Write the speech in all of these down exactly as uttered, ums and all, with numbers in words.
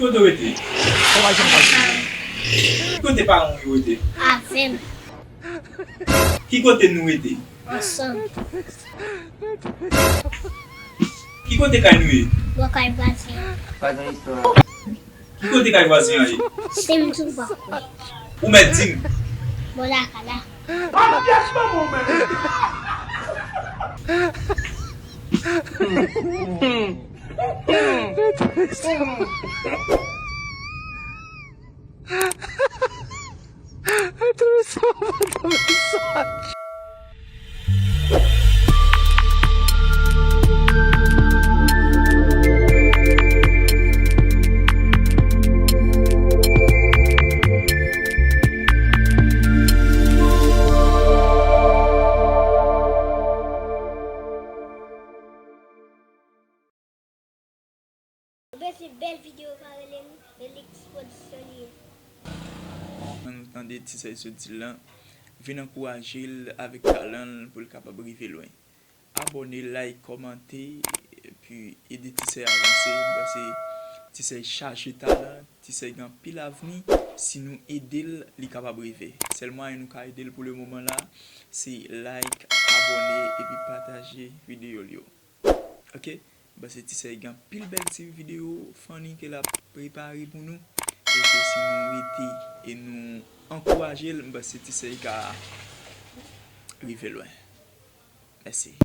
Kote w rete? Ki kote paran w yo rete? Avè m. Ki kote nou rete? Ansanm. Ki kote kay nou ye? Bò kay vwazen an. Ki kote kay vwazen an ye? Si m di w pa kwè. Ou mèt di m. Bò lakay la. Ebyen, se bèl videyo pa rele m, e Lexus Production li ye. Jan nou tande Ti Sèy sot di l lan, vin ankouraje l avèk talan l pou l kapab rive lwen. Abòne, like, kòmante, epi ede Ti Sèy avanse. M panse Ti Sèy chaje talan, Ti Sèy gen anpil avni. Si nou ede l, li kapab rive. Sèl mwayen nou ka ede l pou le moman la, se like, abòne, epi pataje videyo l yo. Ok? M panse Ti Sèy gen anpil bèl ti videyo funny ke l ap prepare pou nou. E ke si nou rete e nou ankouraje l, m panse Ti Sèy ka rive lwen. Mèsi.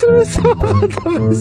Tou sa pa nan mesaj.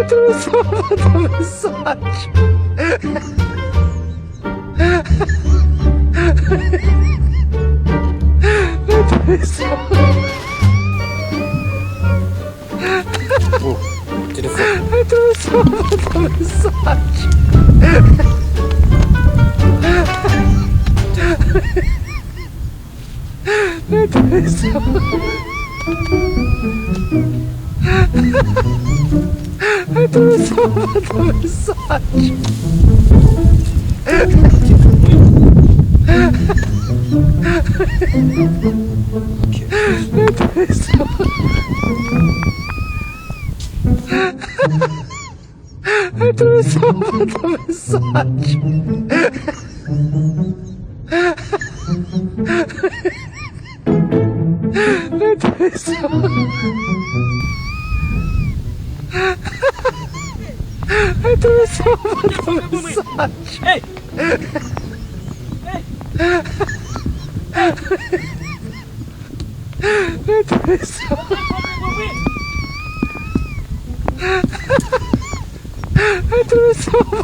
Tou sa pa nan mesaj. Oh, telefòn. Tou sa, tou sa. Tou sa, tou sa. Tou sa. Tou sa, tou sa. Hey! Hey! Tou sa. Tou sa.